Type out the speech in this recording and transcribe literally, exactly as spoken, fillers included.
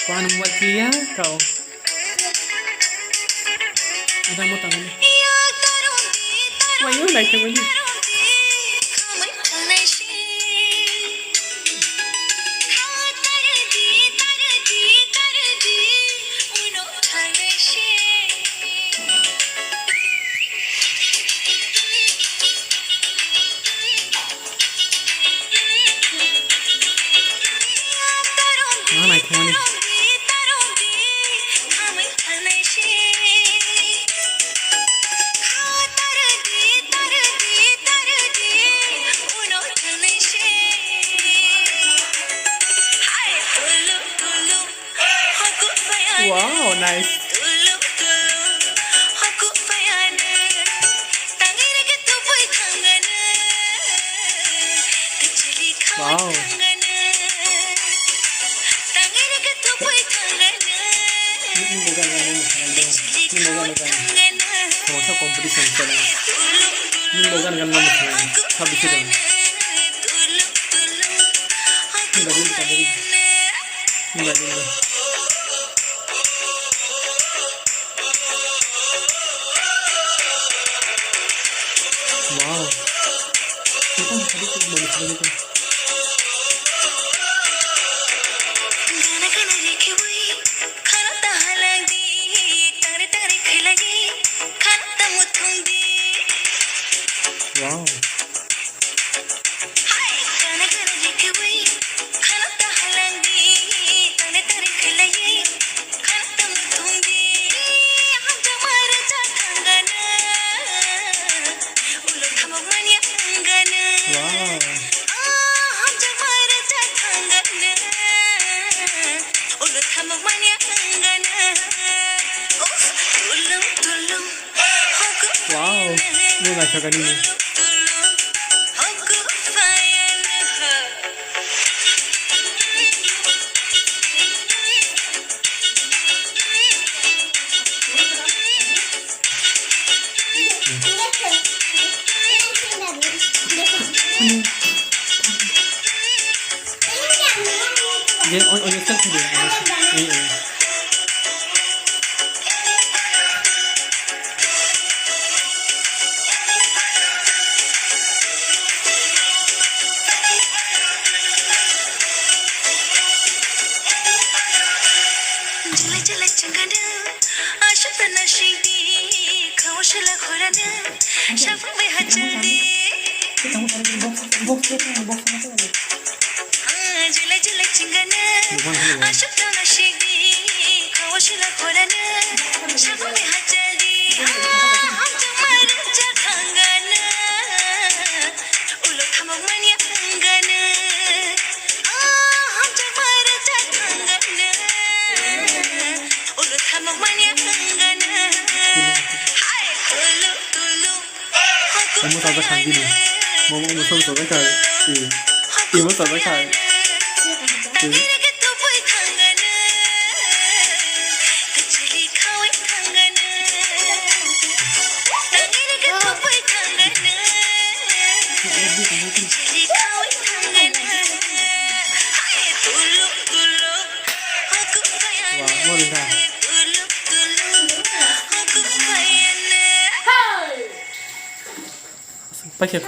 Kuan mobile kiya kau. Ada mo tangan. Wah, ini naik ke mana? Ang naithokmani. Wow, nice. Wow. Nini bo gan gan nini sanai dong. Nini bo gan gan. Khoroksa competition channel. Nini bo gan gan nini sanai. Sabi se dong. Nini bo gan gan. Nini bo gan gan. Wow. Kita masih di sini, masih di sini. Wow. Wow. Wow, no naithok ani. Ye, on, on yourself, ye, ye. Omo sajak kha bini. Momo omo song sajak kha. Imo sajak kha. Wah, mo ring kha. Paikha.